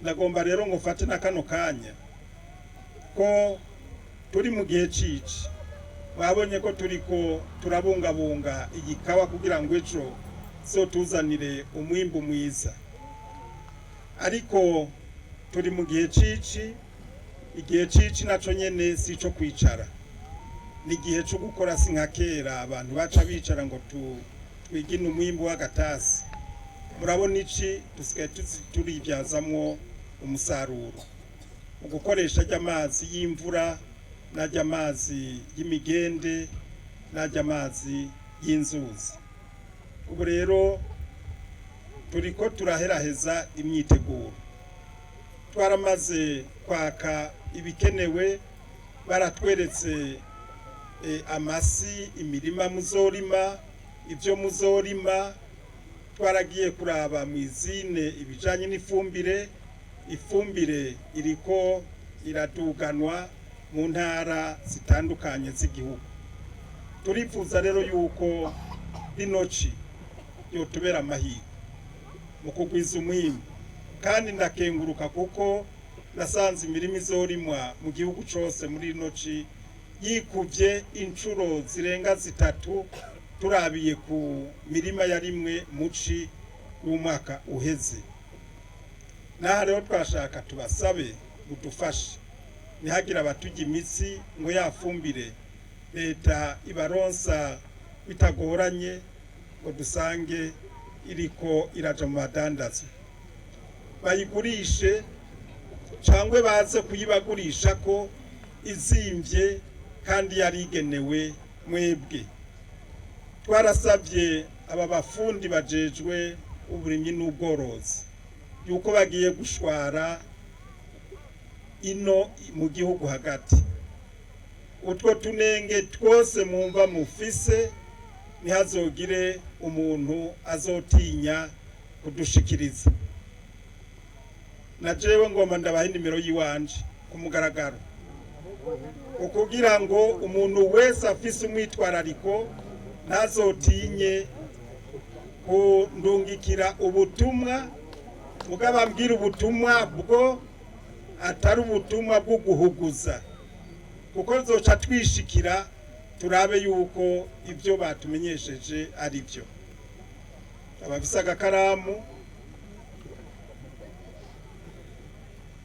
Ndagomba rero ngo mfate na kano kanya ko turi mu gihe cici, babonye ko turiko turabungabunga igikawa kugira ngo ejo zotuzanire umwimbu mwiza, ariko turi mu gihe cici. Igihe cici naco nyene si ico kwicara, ni igihe co gukora. Si nka kera abantu baca bicara ngo twigine umwimbu w'agatasi. Murabona ici dusigaye turibyazamwo umusaruro mu gukoresha ry'amazi y'imvura n'ajy'amazi y'imigende n'ajy'amazi y'inzuzi. Ubu rero turiko turaheraheza imyiteguro, twaramaze kwaka ibikenewe, baratweretse amasi, imirima muzorima, ibyo muzorima. Twaragiye kuraba mu izine ibijanye n'ifumbire. Ifumbire iriko iraduganwa mu ntara zitandukanye z'igihugu. Turifuza rero yuko rino ci yotubera amahirwe mu kugwiza umwimbu, kandi ndakenguruka kuko nasanze imirima izorimwa mu gihugu cose muri rino ci yikuvye incuro zirenga zitatu turabiye ku mirima yarimwe muci w'umwaka uheze. Naha rero twashaka tubasabe mudufashe, ntihagire abaturya imitsi ngo yafumbire leta ibaronsa bitagoranye ngo dusange iriko iraja mu badandaza, bayigurishe cangwe baze kuyibagurisha ko izimvye kandi yarigenewe mwebwe. Twarasabye aba bafundi bajejwe uburimyi n'ubworozi yuko bagiye gushwara ino mu gihugu hagati, utwo tunenge twose mwumva mufise, ntihazogire umuntu azotinya kudushikiriza. Na jewe ngomba ndabaha inimero yiwanje ku mugaragaro, ukugira ngo umuntu wese afise umwitwarariko ntazotinye kundungikira ubutumwa, mugabo ambwira ubutumwa bwo atari ubutumwa bwo guhuguza, kuko zoca twishikira turabe yuko ibyo batumenyesheje ari byo. Abafise agakaramu,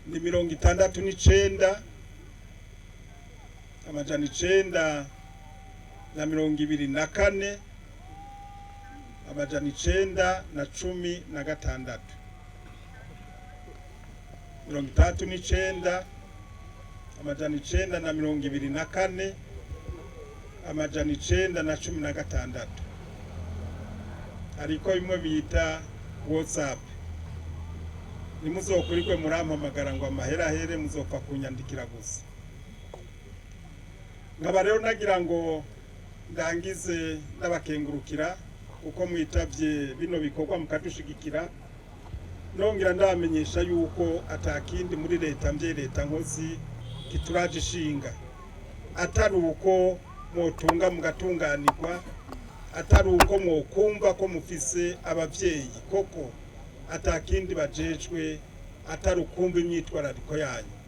ni 69 924 916, 69 924 916. Hariko bimwe bita WhatsApp. Nimuzokurikwe murampamagara ngo amahera ahere, muzopfa kunyandikira gusa. Nkaba rero nagira ngo ndangize ndabakengurukira kuko mwitavye bino bikorwa mukadushigikira, nongera ndabamenyesha yuko atakindi muri leta mvye leta nkozi kituraje ishinga atari uko mwotunga mugatunganirwa, atari uko mwokumva ko mufise abavyeyi koko atakindi bajejwe atari ukumva imyitwarariko yanyu.